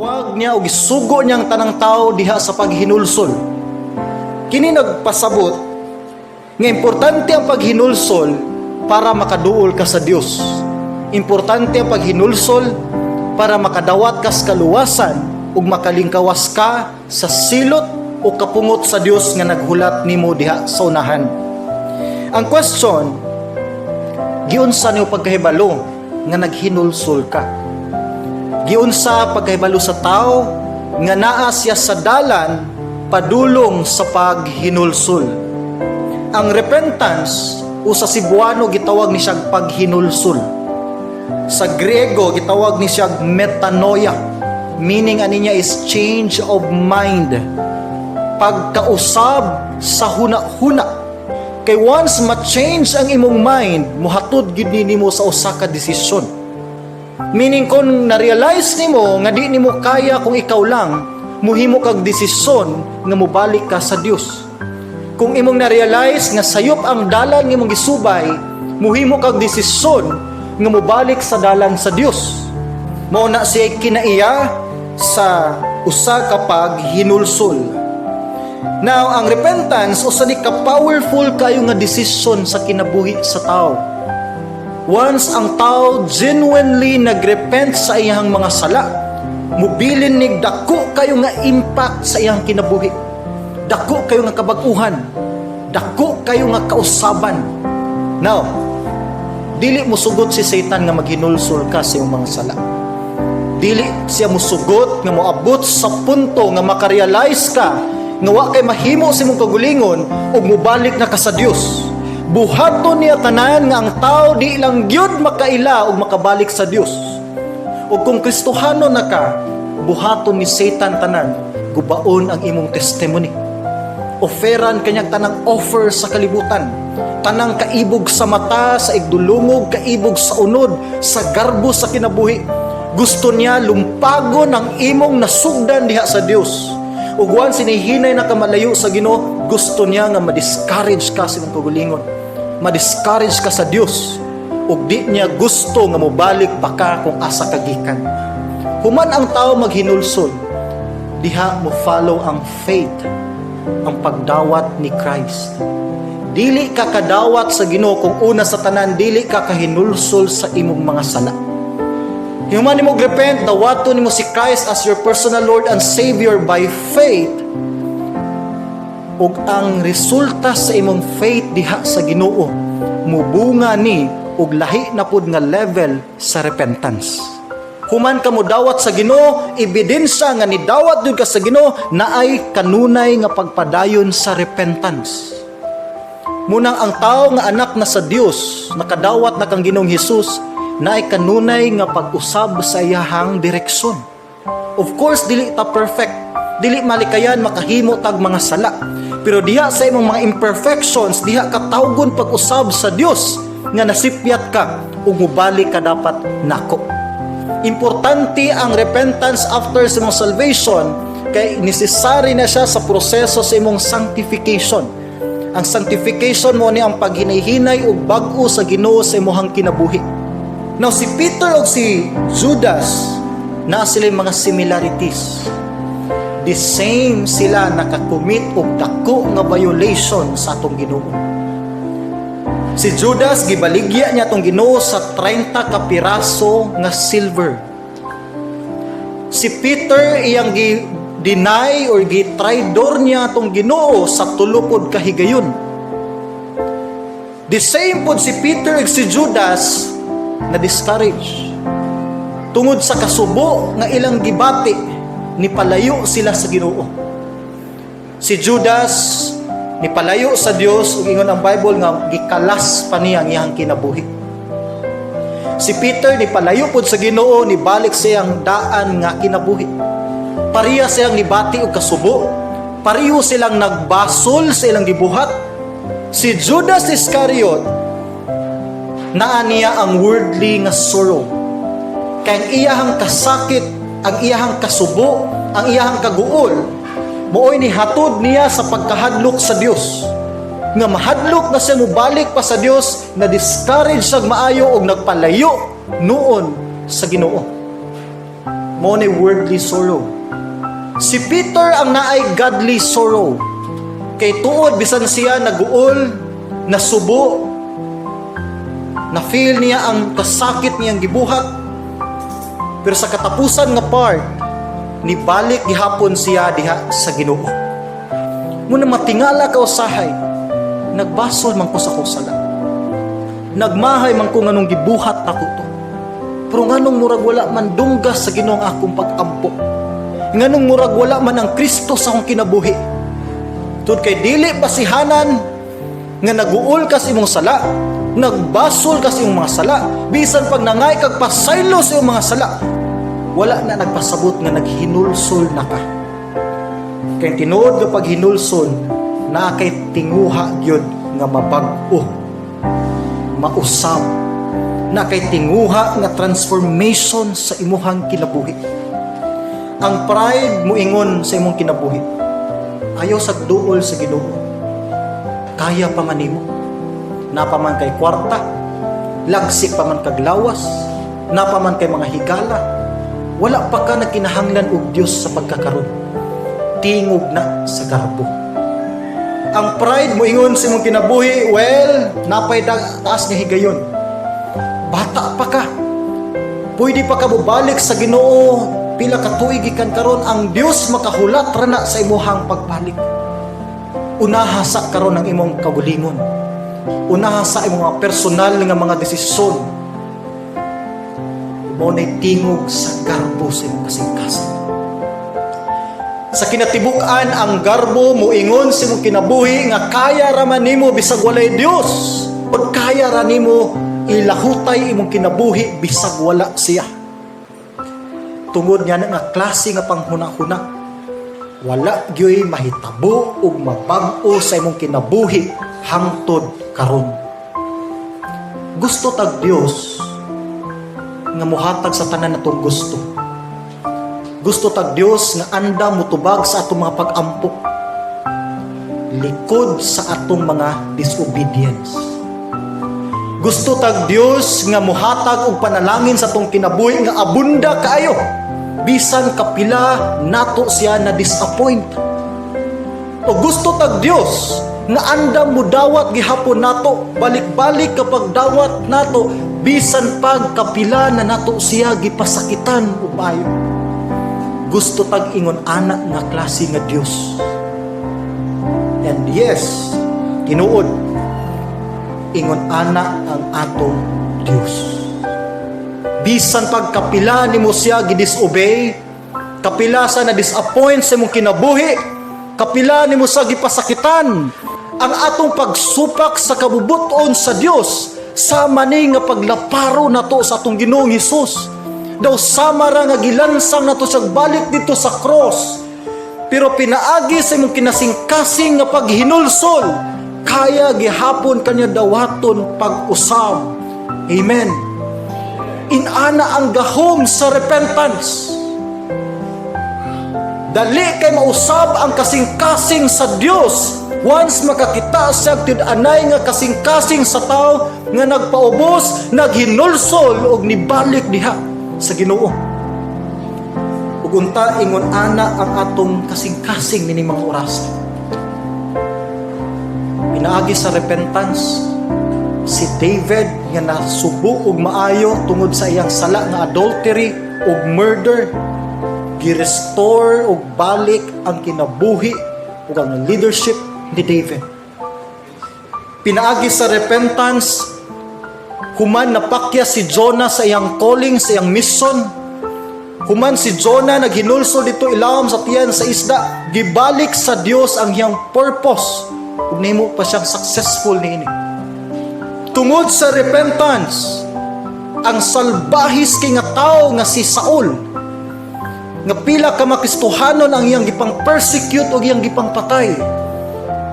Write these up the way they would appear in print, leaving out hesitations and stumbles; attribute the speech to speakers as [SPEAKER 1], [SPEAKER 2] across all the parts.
[SPEAKER 1] Gitawag niya o gisugo niyang tanang tao diha sa paghinulsol. Kini nagpasabot nga importante ang paghinulsol para makaduol ka sa Dios. Importante ang paghinulsol para makadawat kas kaluwasan ug makalingkawas ka sa silot o kapungot sa Dios nga naghulat nimo diha sa unahan. Ang question, giunsa nimo pagkahibalo nga naghinulsol ka? Giunsa pagkahibalo sa tao nga naa siya sa dalan padulong sa paghinulsol? Ang repentance o sa Cebuano gitawag ni siyang paghinulsol. Sa Griego gitawag ni siyang metanoia. Meaning ani niya is change of mind. Pagkausab sa huna-huna. Kay once ma-change ang imong mind, muhatod gid ni nimo sa usa ka desisyon. Meaning kung na-realize nimo nga di nimo kaya kung ikaw lang, muhimo kag desisyon nga mobalik ka sa Dios. Kung imong na-realize nga sayop ang dalan nga imong gisubay, muhimo kag desisyon nga mobalik sa dalan sa Dios. Mao na siya kinaiya sa usa ka paghinulsol. Now, ang repentance usa ni ka powerful kayo nga desisyon sa kinabuhi sa tao. Once ang tao genuinely nagrepent sa iyang mga sala, mubilin ni dako kayo nga impact sa iyang kinabuhi. Dako kayo nga kabag-uhan. Dako kayo nga kausaban. Now, dili mo sugot si Satan nga maghinulsol ka sa iyong mga sala. Dili siya musugot nga moabot sa punto nga makarealize ka nga wa kay mahimo sa imong kaugalingon ug mobalik na ka sa Dios. Buhaton niya tanan nga ang tao di lang gyud makaila ug makabalik sa Dios. Ug kung Kristohano na ka, buhaton ni Satan tanan, gubaon ang imong testimony. Offeran kanyang tanang offer sa kalibutan. Tanang kaibog sa mata, sa igdulungog, kaibog sa unod, sa garbo sa kinabuhi. Gusto niya lumpagon ang imong nasugdan diha sa Dios. Ug once sinihinay na ka malayo sa Ginoo, gusto niya nga ma-discourage ka sa imong kaugalingon. Ma-discourage ka sa Dios. Ug di niya gusto nga mobalik pa ka kung asa ka gikan. Human ang tao maghinulsol, diha mo follow ang faith, ang pagdawat ni Christ. Dili ka kadawat sa Ginoo kung una sa tanan dili ka kahinulsol sa imong mga sala. Human nimo repent, dawaton nimo si Christ as your personal Lord and Savior by faith. Ug ang resulta sa imong faith diha sa Ginoo, mubunga ni og lahi na pud nga level sa repentance. Human ka mo dawat sa Ginoo, ebidensya nga nidawat jud ka sa Ginoo naay kanunay nga pagpadayon sa repentance. Munang ang tao nga anak na sa Dios, nakadawat na kang Ginoong Hesus, naay kanunay nga pag-usab sa iyahang direksyon. Of course, dili ta perfect. Dili malikayan makahimo tag mga sala. Pero diha sa imong mga imperfections, diha ka tawgon pag-usab sa Dios nga nasipyat ka ug mobalik ka dapat nako. Importante ang repentance after sa imong salvation kay necessary na siya sa proseso sa imong sanctification. Ang sanctification mao ni ang paghinay-hinay ug bag-o sa Ginoo sa imong kinabuhi. Now si Peter ug si Judas na sila mga similarities. The same sila nakakommit og dako nga violation sa atong Ginoo. Si Judas gibaligya niya atong Ginoo sa 30 ka piraso nga silver. Si Peter iyang gi deny or gi-traidor niya atong Ginoo sa tulo pod ka higayon. The same pod si Peter ug si Judas na discourage. Tungod sa kasubo nga ilang gibati, ni palayo sila sa Ginoo. Si Judas ni palayo sa Dios ug ingon ang Bible nga gikalas pa niya ang iyang kinabuhi. Si Peter ni palayo pod sa Ginoo, ni balik siyang daan nga kinabuhi. Pareha silang nibati og kasubo. Pareho silang nagbasol sa ilang gibuhat. Si Judas Iscariot naa niya ang worldly nga sorrow. Kay ang iyahang kasakit, ang iyahang kasubo, ang iyahang kaguol, mooy nihatod niya sa pagkahadlok sa Dios. Nga mahadlok na siya mobalik pa sa Dios, na discourage siya maayo og nagpalayo noon sa Ginoo. Mao ni worldly sorrow. Si Peter ang naay godly sorrow. Kay tuod bisan siya naguol, nasubo, na feel niya ang kasakit niyang gibuhat. Pero sa katapusan nga part, nibalik gihapon siya diha sa Ginoo. Muna matingala ka usahay, nagbasol man ko sa akong sala. Nagmahay man ko nganong gibuhat nako to. Pero nganong murag wala man dunggas sa Ginoo ang akong pag-ampo? Nganong murag wala man ang Kristo sa akong kinabuhi? Tungod kay dili basihanan nga naguol ka sa imong sala, nagbasol ka sa imong mga sala, bisan pag nangay kag pasaylo sa imong mga sala, wala na nagpasabot nga naghinulsol na ka. Kay tinuod nga paghinulsol, naa kay tinguha gyud nga mabag-o, mausab, naa kay tinguha nga transformation sa imuhang kinabuhi. Ang pride muingon sa imong kinabuhi, "Ayaw sa duol sa Ginoo. Kaya pa man nimo. Naa pa man kay kwarta, lagsik pa man kag lawas, naa pa man kay mga higala. Wala pa ka nagkinahanglan og Dios sa pagkakaron." Tingog na sa garbo. Ang pride moingon sa imong kinabuhi, "Well, naa pay taas nga higayon. Bata pa ka. Pwede pa ka mobalik sa Ginoo pila ka tuig gikan karon. Ang Dios makahulat ra na sa imuhang pagbalik. Unaha sa karon ang imong kaugalingon. Unaha sa imong mga personal nga mga desisyon." Mao nay tingog sa garbo sa imong kasing-kasing. Sa kinatibuk-an, ang garbo moingon sa imong kinabuhi nga kaya ra man nimo bisag walay Dios. O kaya ra nimo ilahutay imong kinabuhi bisag wala siya. Tungod niya nga klase nga panghuna-huna, wala gyoy mahitabo ug mabag-o sa imong kinabuhi hangtod karon. Gusto tag Dios nga muhatag sa tanan natong gusto. Gusto tag Dios nga andam mutubag sa atong mga pag-ampo, likod sa atong mga disobedience. Gusto tag Dios nga muhatag og panalangin sa atong kinabuhi nga abunda kaayo, bisan kapila nato siya na disappoint. O gusto tag Dios nga andam mudawat gihapon nato, balik-balik kapag dawat nato, bisan pag kapila na nato siya gipasakitan ug maayo. Gusto tag ingon ana nga klase nga Dios. And yes, tinuod, ingon ana ang atong Dios. Bisan pag kapila nimo siya gidisobey, kapila sa na disappoint sa imong kinabuhi, kapila nimo sa gipasakitan, ang atong pagsupak sa kabubuton sa Dios sama ni nga paglaparo nato sa atong Ginoong Hesus. Daw sama ra nga gilansang nato siya balik dito sa cross. Pero pinaagi sa imong kinasingkasing nga paghinulsol, kaya gihapon kanya dawaton pag-usab. Amen. Inana ang gahom sa repentance. Dali kay mausab ang kasing-kasing sa Dios once makakita siya tid-anay nga kasing-kasing sa tao nga nagpaubos, naghinulsol og nibalik diha sa Ginoo. Ug unta ingon ana ang atong kasing-kasing nining mga orasa. Pinaagi sa repentance, si David nga nasubo og maayo tungod sa iyang sala nga adultery ug murder, gi-restore og balik ang kinabuhi ug ang leadership ni David. Pinaagi sa repentance, human napakya si Jonah sa iyang calling, sa iyang mission. Human si Jonah naghinulsol dito ilawom sa tiyan sa isda, gibalik sa Dios ang iyang purpose ug nahimo pa siyang successful niini. Tungod sa repentance, ang salbahis kay nga tawo nga si Saul, nga pila ka makristohanon ang iyang gipang persecute o iyang gipang patay.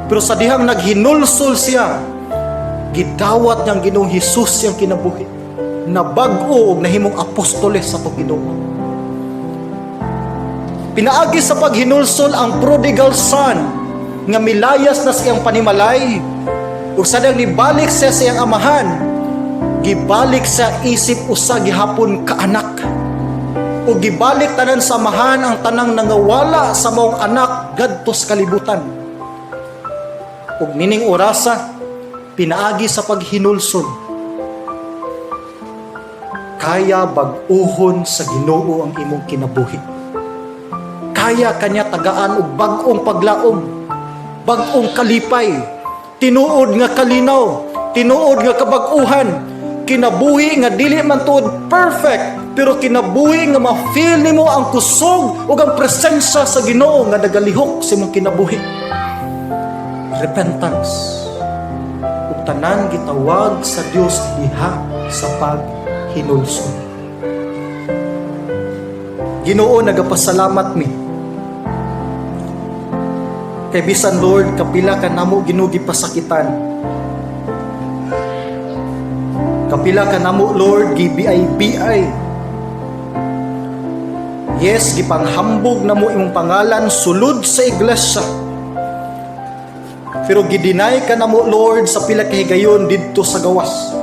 [SPEAKER 1] Pero sa dihang naghinulsol siya, gidawat niyang Ginoong Hesus iyang kinabuhi. Nabag-o og nahimong apostoles sa atong Ginoo. Pinaagi sa paghinulsol, ang prodigal son nga milayas na sa iyang panimalay ug sa dihang nibalik siya sa iyang amahan, gibalik sa isip usa gihapon ka anak. Ug gibalik tanan sa Amahan ang tanang nangawala sa maong anak ngadto sa kalibutan. Ug nining orasa, pinaagi sa paghinulsol, kaya bag-uhon sa Ginoo ang imong kinabuhi. Kaya kanya tagaan og bag-ong paglaom, bag-ong kalipay, tinuod nga kalinaw, tinuod nga kabag-uhan, kinabuhi nga dili man tuod perfect, pero kinabuhi nga ma-feel nimo ang kusog ug ang presensya sa Ginoo nga nagalihok sa imong kinabuhi. Repentance. Ug tanan gitawag sa Dios diha sa paghinulsol. Ginoo, nagapasalamat mi. Kay bisan, Lord, kapila ka namo, Ginoo, gipasakitan. Kapila ka namo, Lord, gi-BI-BI. Yes, gipanghambog namo imong pangalan sulod sa iglesia. Pero gi-deny ka namo, Lord, sa pila ka higayon didto sa gawas.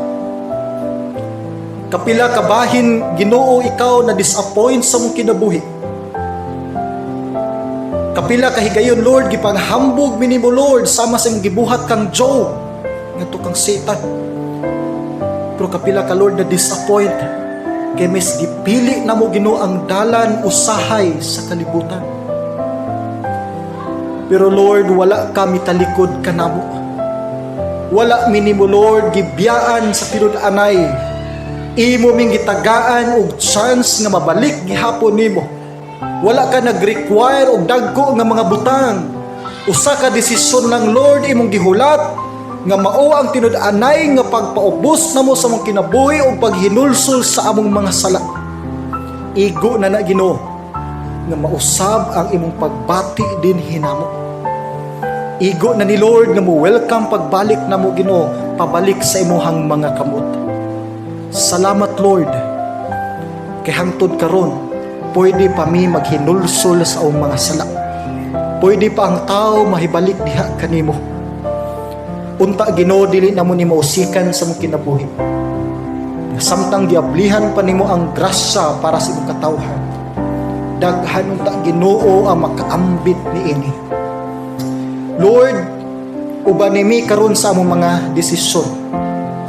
[SPEAKER 1] Kapila kabahin, Ginoo, ikaw na disappoint sa mong kinabuhi. Kapila kahigayon, Lord, gipanghambog mi nimo, Lord, sama sa imong gibuhat kang Job ngadto kang Satan. Pero kapila ka, Lord, na disappoint kay mas gipili namo, Ginoo, ang dalan usahay sa kalibutan. Pero Lord, wala kami talikod kanamo. Wala mi nimo, Lord, gibiyaan sa tinud-anay. Imo ming gitagaan og chance nga mabalik gihapon nimo. Wala ka nag-require og dagko nga mga butang. Usa ka desisyon lang, Lord, imong gihulat nga mao ang tinud-anay nga pagpaubos namo sa among kinabuhi ug paghinulsol sa among mga sala. Igo na na, Ginoo, nga mausab ang imong pagbati dinhi namo. Igo na ni, Lord, nga mo welcome pagbalik namo, Ginoo, pabalik sa imuhang mga kamot. Salamat, Lord, kay hangtod karon pwede pa mi maghinulsol sa among mga sala. Pwede pa ang tao mahibalik diha kanimo. Unta, Ginoo, dili namo ni mausikan sa among kinabuhi. Samtang giablihan pa nimo ang grasya para sa imong katawhan, daghan unta, Ginoo, ang makaambit niini. Lord, uban mi karon sa among mga desisyon.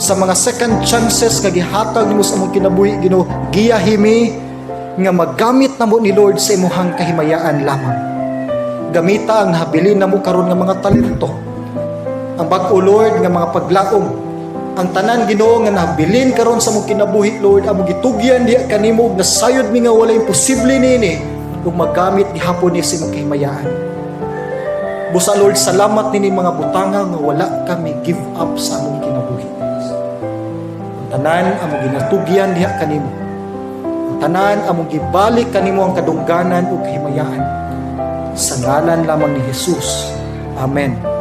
[SPEAKER 1] Sa mga second chances nga gihatag nimo sa among kinabuhi, Ginoo, giyahi mi nga magamit namo ni, Lord, sa imuhang kahimayaan lamang. Gamita ang habilin namo karon nga mga talento. Ang bag-o, Lord, nga mga paglaom. Ang tanan, Ginoo, nga nabilin karon sa among kinabuhi, Lord, among gitugyan diha kanimo ug nasayod mi nga wala imposible niini ug magamit gihapon ni sa imong kahimayaan. Busa, Lord, salamat nini mga butanga nga wala kami give up sa among kinabuhi. Ang tanan among ginatugyan diha kanimo. Ang tanan among gibalik kanimo ang kadungganan ug kahimayaan. Sa ngalan lamang ni Jesus. Amen.